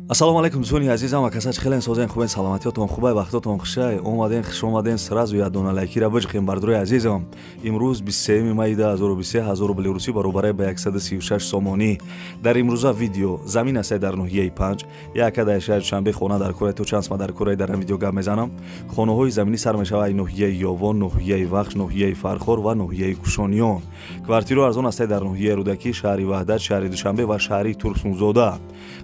Ассалому алайкум дӯстони азизам ва касач хелен созен хубен саломатиётон хубай вақтотон хушай омаден хуш омаден сразу як дона лайкира биҷиқем бардорои азизам. Имрӯз 23 майи 2023 ҳазор рубли русӣ баробаре ба 136 сомонӣ. Дар имрӯза видео замин астай дар ноҳияи 5 яка дар шаҳри Душанбе хона дар кораи то чанд сма дар кораи дар видео гап мезанам. Хонаҳои заминӣ сар мешавад ай ноҳияи Ёвон, ноҳияи Вахш, ноҳияи Фархор ва ноҳияи Кушониён. Квартираҳо арзон астай дар ноҳияи Рӯдакӣ, шаҳри Ваҳдат, шаҳри Душанбе ва шаҳри Турсунзода.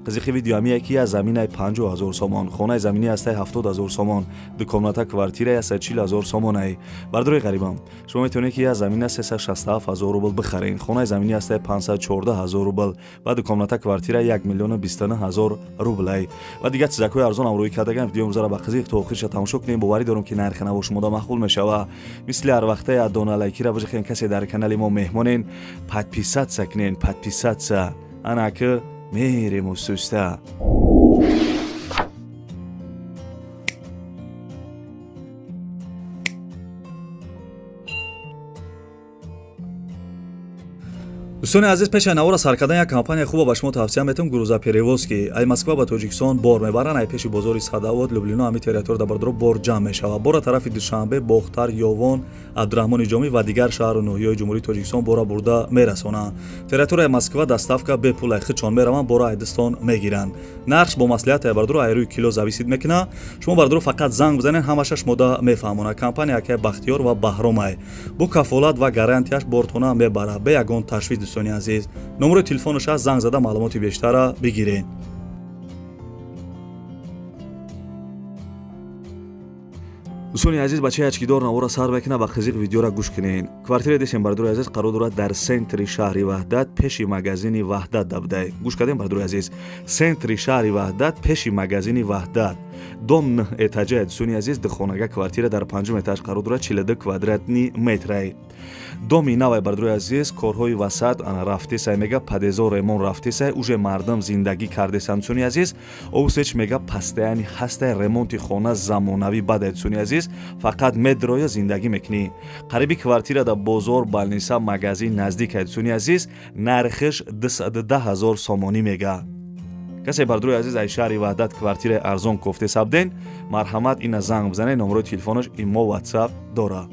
Қизиқи видео ҳамие ки аз заминаи 50 ҳазор сомон, хонаи заминӣ ҳастай 70 ҳазор сомон, дукомната квартираи 140 ҳазор сомонай. Бардорои ғарибам, шумо метавонед ки аз замина 367 ҳазор рубл бихаред, хонаи заминӣ ҳастай 514 ҳазор рубл ва дукомната квартира 1 миллиону 29 ҳазор рублай. Ва дигар чизакҳои арзон ҳам рӯй кардаган. Видео имрӯзаро ба қизиқ то охирша тамошо кунем. Боварӣ дорам ки нархи наво шумода маъқул мешава. Мисли ҳар вақта як дона лайкира биҷиқен. Касе дар канали мо меҳмонен, подписаться кунен, подписаться. Ана ки мерем суста. Дӯстони азиз, пеш аз навора сар кардан як компания хуба ба шумо тавсия метавам, грузоперевозки. Ай Москва ба Тоҷикистон бор мебаранд, ай пеши бозори Садовод, Люблино, ҳами территория бардоро бор ҷамъ мешавад. Бора тарафи Душанбе, Бохтар, Ёвон, Абдураҳмони Ҷомӣ ва дигар шаҳру ноҳияҳои Ҷумҳурии Тоҷикистон бора бурда мерасонанд. Территорияи Москва доставка бепул, ай худшон мераванд, бора ай дастон мегиранд. Нархш бо маслиҳат ай бардоро ай рӯи кило зависит мекунад. Шумо бардоро фақат занг бизанед, ҳамаша шумода мефаҳмонад. Компания акай Бахтиёр ва Баҳромай. Бо кафолат ва гарантияш бортона мебарад, бе ягон ташвиш. Дӯстони азиз, номерои телефонаш аст, занг зада маълумоти бештарра бигиред. Дӯстони азиз, бачаи ачкидор навора сар мекунад, ба қизиқ видеора гӯш кунед. Квартираи десем бардорои азиз қарор дорад дар центри шаҳри Ваҳдат, пеши магазини Ваҳдат дабдай. Гӯш кардем бардорои азиз, центри шаҳри Ваҳдат, пеши магазини Ваҳдат. Дом 9 этажа. Дӯстони азиз, духонага квартира дар 5 этаж қарор дорад, 42 квадратни метрай. Доми навай бардорои азиз, корҳои васат ана рафтесай мега, подъездо ремонт рафтесай, уже мардам зиндагӣ кардесан. Дӯстони азиз, овсеч мега постоянно ҳастай ремонти хона замонавӣ бадай. Дӯстони азиз, фақат медроя зиндагӣ мекунӣ. Қариби квартира дар бозор, больница, магазин наздикай. Дӯстони азиз, нархиш 210 ҳазор сомонӣ мега. Касе бардорои азиз ай шаҳри Ваҳдат квартираи арзон кофте сабден, марҳамат ина занг бизанед, номерои телефонаш имо WhatsApp дорад.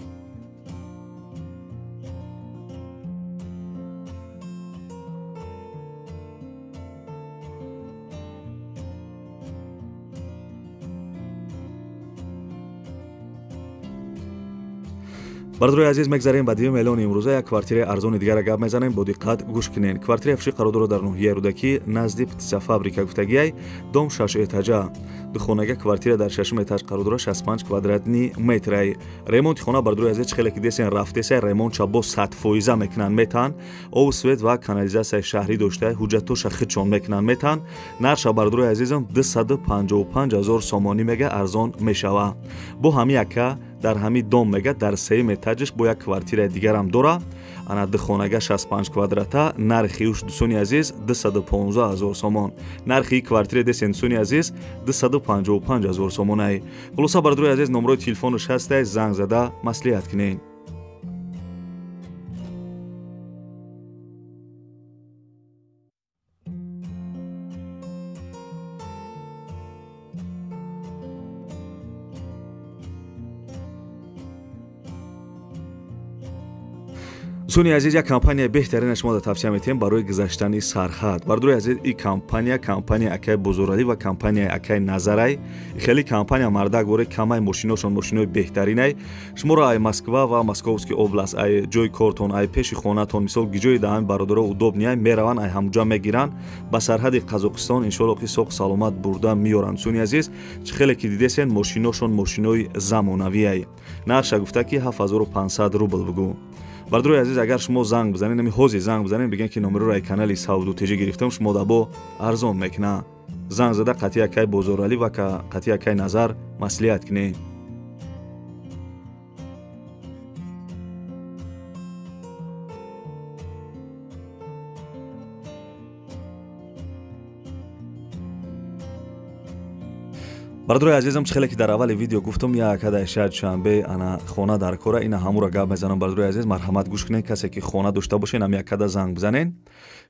Бардорои азиз, мегзарем ба дуюм эълони имрӯза. Як квартираи арзони дигара гап мезанем, бо диққат гӯш кунед. Квартираи фурӯшӣ қарор дорад дар ноҳияи Рӯдакӣ, назди птицафабрика гуфтагиай, дом 6 этажа. Духонага квартира дар 6 этаж қарор дорад, 65 квадратни метрай. Ремонти хона бардорои азиз хеле ки десен рафтесай, ремонтша бо 100% мекунанд, метан. Об, свет ва канализатсияи шаҳрӣ дошта, ҳуҷҷатоша худшон мекунанд, метан. Нархша бардорои азизам 255 ҳазор сомонӣ мега, арзон мешава. Бо ҳами яка дар ҳами дом мега дар сеюм этажаш бо як квартираи дигарам дора. Ана духонага 65 квадрата, нархи уш дӯстони азиз 215 ҳазор сомон. Нархи квартираи десен дӯстони азиз 255 ҳазор сомонай. Хулоса бардорои азиз, номерои телефонаш ҳастай, занг зада маслиҳат кунед. Дӯстони азиз, як компания беҳтарина шумо тавсия метиҳем барои гузаштани сарҳад. Бардорои азиз, ин компания компания акай Бозоралӣ ва компания акай Назарай. Хеле компания мардак вори камай мошиношон мошинои беҳтаринай. Шуморо ай Москва ва Московский област, ай ҷои кортон, ай пеши хонатон, мисол гиҷои даҳами бародаро удобный мераванд, ай ҳамҷа мегиранд ба сарҳади Қазоқистон, иншоалло ки соқ саломат бурда меоранд. Дӯстони азиз, чӣ хеле ки дидесен, мошиношон мошинои замонавиай. Нархша гуфта ки 7500 рубл бугӯ. Бардорои азиз, агар шумо занг бизанед, ҳами ҳозир занг бизанед, бигӯед ки номероро ай канали Савду ТЖ гирифтам, шумо дабо арзон мекунад. Занг зада қатъи акай Бозоралӣ ва қатъи акай Назар маслиҳат кунед. Бардорои азизам, чӣ хеле ки дар аввали видео гуфтам, як ҳадаи шаҳри Душанбе ана хона дар кора, ина ҳамура гап мезанам. Бардорои азиз, марҳамат гӯш кунед. Касе ки хона дошта бошед, ҳам як ҳада занг бизанед.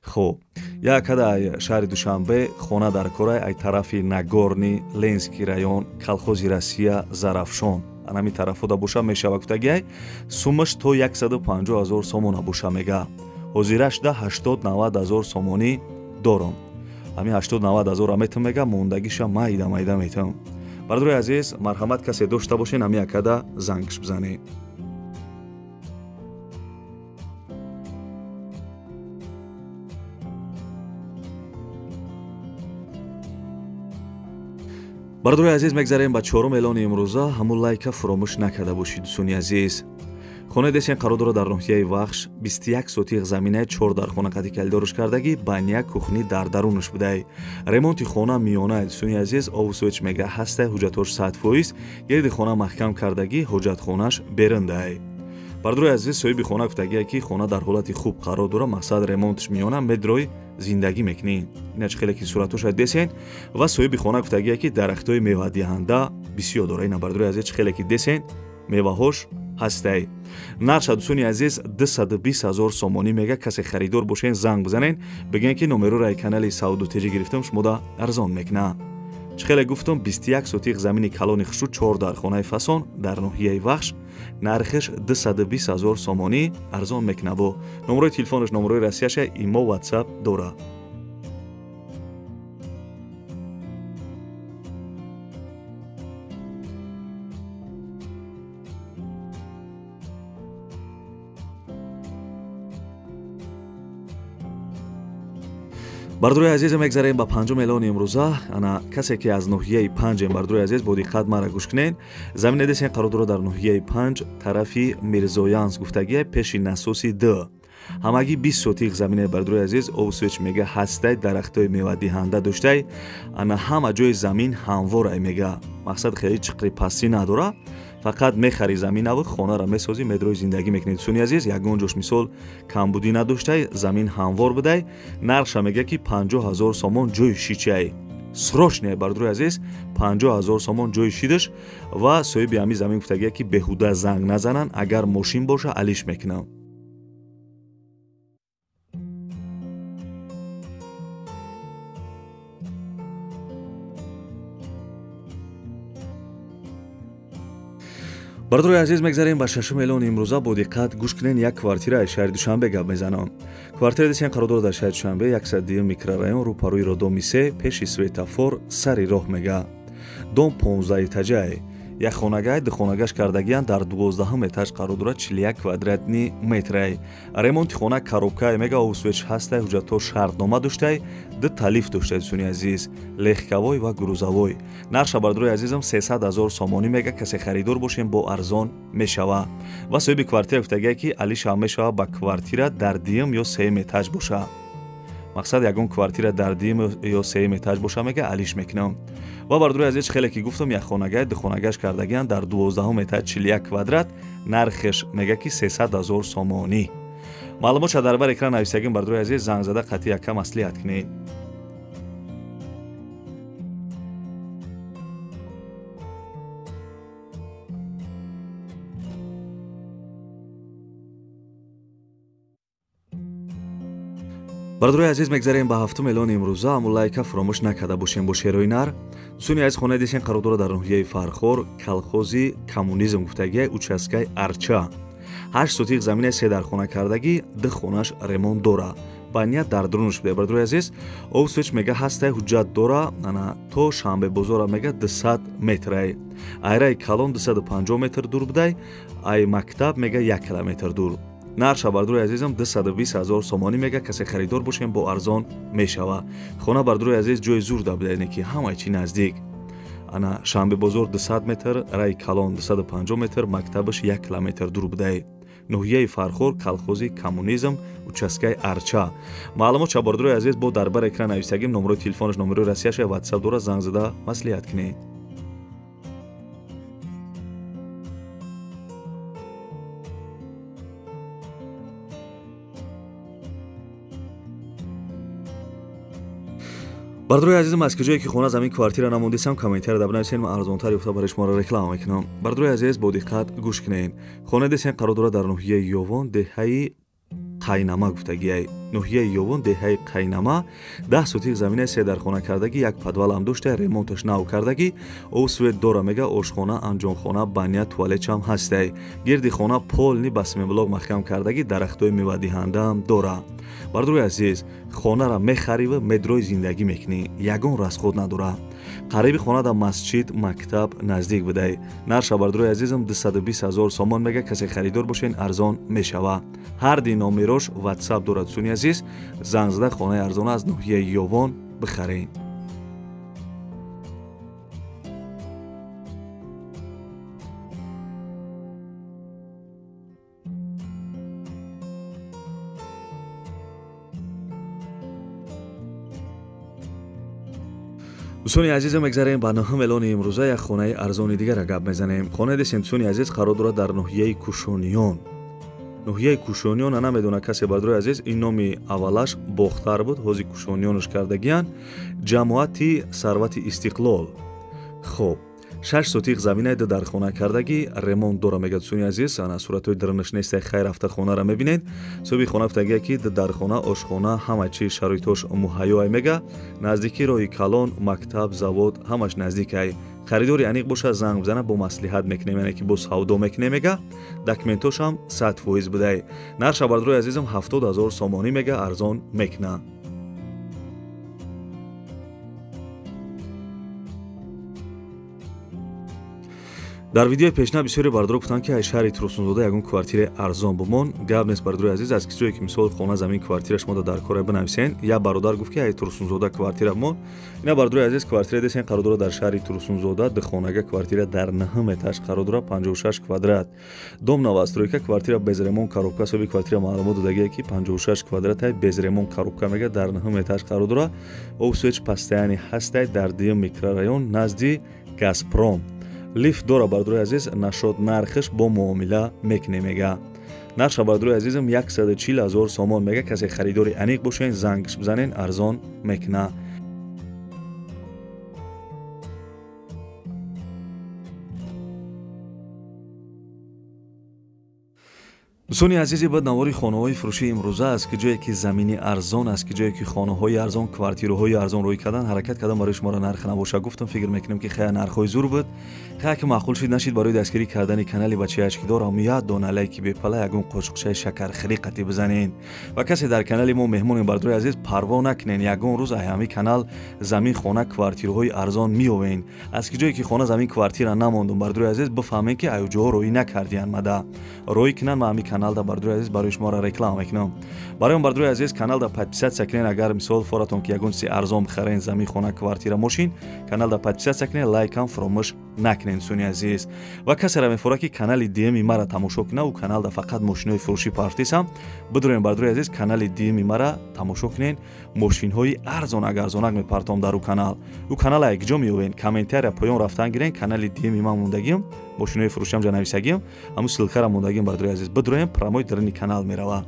Хоб, Як ада шаҳри Душанбе хона дар корай ай тарафи Нагорный, Ленский район, колхози Россия, Зарафшон. Анами тарафода боша мешава гуфтагиай. Суммаш то 150 ҳазор сомона боша мега. Ҳозирашда 80-90 ҳазор сомонӣ дорам. Ҳамин 80-90 ҳазорро метам мега, мондагиша майда майда метам. Бародарои азиз, марҳамат, касе дошта бошен, ҳамин акада зангш бизанед. Бародарои азиз, мегзарем ба чорум эълони имрӯза. Ҳамун лайка фуромӯш накарда бошед, дӯстони азиз. Хонаи десен қарор дорад дар ноҳияи Вахш, 21 сотиқ заминаи 4 дар хона қати калидоруш кардагӣ, баня кухни дар дарунаш будай. Ремонти хона миёна, дӯстони азиз, обу свеч мега ҳастай, ҳуҷҷатҳош 100%, гирди хона маҳкам кардагӣ, ҳоҷатхонаш берундай. Бародарои азиз, соҳиби хона гуфтагие ки хона дар ҳолати хуб қарор дорад, мақсад ремонтш миёна, медрой зиндагӣ мекунӣ. Инач хеле ки суратҳоша десен. Ва соҳиби хона гуфтагие ки дарахтҳои мевадиҳанда бисёр дорад. Ина бародарои азиз, хеле ки десен, меваҳош ҳастай. Нарша, дӯстони азиз, 220 ҳазор сомонӣ мега. Касе харидор бошен, занг бизанен, бигӯен ки номероро канали Сауду Теҷӣ гирифтам, шумода арзон мекуна. Чӣ хеле гуфтам, 21 сотиқ замини калони хушрӯ, 4 дар хонаи фасон дар ноҳияи Вахш, нархиш 220 ҳазор сомонӣ, арзон мекуна. Бо номерои телефонаш, номерои Россияша, имо, WhatsApp дора. Бародарои азиз, мегзарем ба панҷум эълони имрӯза. Ана касе ки аз ноҳияи панҷем, бародарои азиз, бо диққат мара гӯш кунед. Замине десен қарор дорад дар ноҳияи Панҷ, тарафи Мирзоянс гуфтагия, пеши насоси д. Ҳамагӣ 20 сотиқ замине, бародарои азиз, обу свеч мега ҳастай, дарахтҳои мевадиҳанда доштай. Ана ҳама ҷои замин ҳамворай мега. Мақсад хеле чиқри пастӣ надора. Фақат мехари заминаву хонаро месозӣ, медрои зиндагӣ мекунӣ. Дӯстони азиз, ягон ҷош мисол камбудӣ надоштай, замин ҳамвор будай. Нархша мега ки 50 ҳазор сомон ҷои шичай. Срочне, бародарои азиз, 50 ҳазор сомон ҷои шидаш. Ва соҳиби ҳамин замин гуфтагия ки беҳуда занг назананд, агар мошин боша алиш мекунам. Бародарои азиз, мегзарем ба шашум эълони имрӯза. Бо диққат гӯш кунед, як квартира аз шаҳри Душанбе гап мезанам. Квартира десен қарор дорад дар шаҳри Душанбе, 102 микрорайон, рӯпарӯи родоми 3, пеши светофор, сари роҳ мега. Дом 15 этажай. Як хонагай, ду хонагаш кардагиян, дар 12 этаж қарор дорад, 41 квадратни метрай. Ремонти хона коробкай мега, обу свеч ҳастай, ҳуҷҷатҳо шартнома доштай, ду талиф доштай, дӯстони азиз, легковой ва грузовой. Нархша, бародарои азизам, 300 ҳазор сомонӣ мега. Касе харидор бошем, бо арзон мешава. Ва соҳиби квартира гуфтагия ки алиша мешава ба квартира дар дуюм ё сеюм этаж боша. Мақсад ягон квартира дар дуюм ё сеюм этаж боша мега, алиш мекунам. Ва бародарои азиз, хеле ки гуфтам, як хонагай, ду хонагаш кардагиян, дар 12 этаж, 41 квадрат, нархеш мега ки 300 ҳазор сомонӣ. Маълумотша дар бар экран нависагим, бародарои азиз, занг зада қатъи яка маслиҳат кунед. Бародарои азиз, мегзарем ба ҳафтум эълони имрӯза. Аммо лайка фуромӯш накарда бошем бо шерои нар. Дӯстони азиз, хонаи десен қарор дорад дар ноҳияи Фархор, колхози Коммунизм гуфтагия, участкаи Арча. 8 сотиқ заминаи 3 дар хона кардагӣ, 2 хонаш ремонт дора. Баня дар дарунаш буда, бародарои азиз. Обу свеч мега ҳастай, ҳуҷҷат дора, ана то Шанбе бозора мега 200 метрай. Айраи калон 250 метр дур будай, ай мактаб мега 1 километр дур. Нарша, бародарои азизам, 220 ҳазор сомонӣ мега. Касе харидор бошем, бо арзон мешава. Хона, бародарои азиз, ҷои зур да буда, ки ҳамаи чи наздик. Ана Шанбе бозор 200 метр, раи калон 250 метр, мактабаш 1 километр дур будай. Ноҳияи Фархор, колхози Коммунизм, участкаи Арча. Маълумот ша, бародарои азиз, бо дар бар экран нависагим, номерои телефонаш, номерои Россияша, WhatsApp дора, занг зада маслиҳат кунед. Бародарои азизам, аз куҷое ки хона, замин, квартира намондисам, комментария бинависед, ман арзонтар ёфта барои шуморо реклама мекунам. Бародарои азиз, бо диққат гӯш кунед. Хонаи десен қарор дорад дар ноҳияи Ёвон, деҳаи Қайнама гуфтагиай. Ноҳияи Ёвон, деҳаи Қайнама, 10 сотих заминаи се дархона кардагӣ, як подвалам дошта, ремонташ нав кардагӣ, об свет дора мега, ошхона, анҷомхона, баня, туалетчам ҳастай. Гирди хона полный ба семенблок маҳкам кардагӣ, дарахтҳои мевадиҳандаам дора. Бардорои азиз, хонара мехариву медрои зиндагӣ мекунӣ, ягон расход надора. Қариби хона дар масҷид, мактаб наздик будай. Нарша бардорои азизам 220 000 сомон мега, касе харидор бошен арзон мешава. Ҳар ди номерош WhatsApp дорад. Дӯстони азиз, занг зада хонаи арзона аз ноҳияи Ёвон бихарен. Дӯстони азизам, мегзарем ба нӯҳум эълони имрӯза, як хонаи арзони дигара гап мезанем. Хонаи десем, дӯстони азиз, қарор дорад дар ноҳияи Кушониён. Ноҳияи Кушониён намедона касе, бардорои азиз, ин номи аввалаш Бохтар буд, ҳозир Кушониёнш кардагиян. Ҷамоати Сарвати Истиқлол. Хоб, 6 сотих заминаи ду дархона кардагӣ, ремонт дора мега, дӯстони азиз. Ана суратҳои дарунаш нестай, хайр рафта хонара мебинед. Соҳиби хона гуфтагия ки ду дархона, ошхона, ҳама чи шароитҳош муҳайё мега. Наздики роҳи калон, мактаб, завод ҳамаш наздикай. Харидори аниқ боша занг бизана, бо маслиҳат мекунем, яъне ки бо савдо мекунем мега. Документошам 100% будай. Нарша бардорои азизам 70 000 сомонӣ мега, арзон мекуна. Дар видеои пешна бисёре бардоро гуфтанд, ки аз шаҳри Турсунзода ягон квартираи арзон бумон. Гап нест, бардорои азиз, аз кисое ки мисол хона, замин, квартира шумо дар кора бинависен. Як бародар гуфт, ки аз Турсунзода квартира бумон. Ина бардорои азиз, квартира десен қарор дорад дар шаҳри Турсунзода, духонага квартира дар 9 этаж қарор дорад, 56 квадрат. Дом новостройка, квартира без ремонт, коробка. Соҳиби квартира маълумот додагие, ки 56 квадрат без ремонт, коробка мега, дар 9 этаж қарор дорад. Об свет постоянный ҳастай, дар дуюм микрорайон назди Газпром. Лифт дора, бардорои азиз, нашод нархш бо муомила мекунем мега. Нарша бардорои азизам 140 000 сомон мега, касе харидори аниқ бошен зангш бизанен, арзон мекуна. Дӯстони азизи, бад навори хонаҳои фурӯшии имрӯза аст, ки ҷое ки замини арзон аст, ки ҷое ки хонаҳои арзон, квартираҳои арзон рӯй кардан, ҳаракат кардан барои шуморо нарх набоша. Гуфтам, фикр мекунем, ки хая нархҳои зур буд. Хая ки маъқул шид нашид, барои дастгирӣ кардани канали бачаи ашкидор ҳам дона лайки бепала, ягон қошуқчаи шакархӯрӣ қатӣ бизанен. Ва касе дар канали мо меҳмонем, бардорои азиз, парво накунен, ягон рӯз ҳами канал замин, хона, квартираҳои арзон меовен. Аз ки ҷое ки хона, замин, квартира намондум, бардорои азиз, бифаҳмем, ки аюҷоҳо роӣ накардиян, мада роӣ кунан. Ма ҳами каналда, бардорои азиз, барои шуморо реклама мекунам. Барои он, бардорои азиз, каналда подписаться кунен. Агар мисол форатон ки ягон чизи арзон бихарен, замин, хона, квартира, мошин, каналда подписаться кунен, лайкам фаромӯш накунен, дӯстони азиз. Ва касеро мефора, ки канали дуюми мара тамошо куна, ӯ каналда фақат мошинҳои фурӯшӣ партисам. Бидурем, бардорои азиз, канали дуюми мара тамошо кунен, мошинҳои арзон аг арзонак мепартом дар ӯ канал. Ӯ канала якҷо меёвен, комментария поён рафтан гирен, канали дуюми ман мондагим, мошинҳои фурӯшиам ҷа нависагим, ҳамун ссылкара мондагим, бардорои азиз, бидуроем, прямой дарини канал мерава.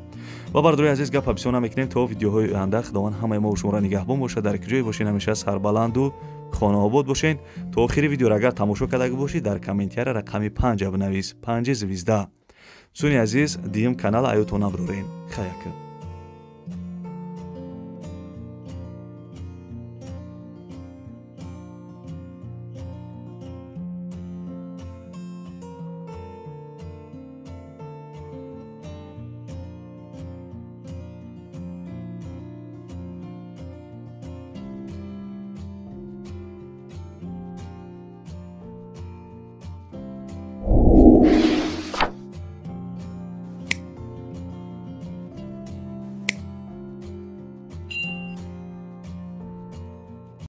Ва бардорои азиз, гапа бисёр намекунем, то видеоҳои оянда Худованд ҳамаи мо шуморо нигаҳбон бошад. Дар куҷое бошед, ҳамеша сарбаланду хонаобод бошед. То охири видеоро агар тамошо карда бошед, дар комментария рақами 5 бинавис, 5 звезда. Дӯстони азиз, дуюм канал аётон наброрен. Хаяка.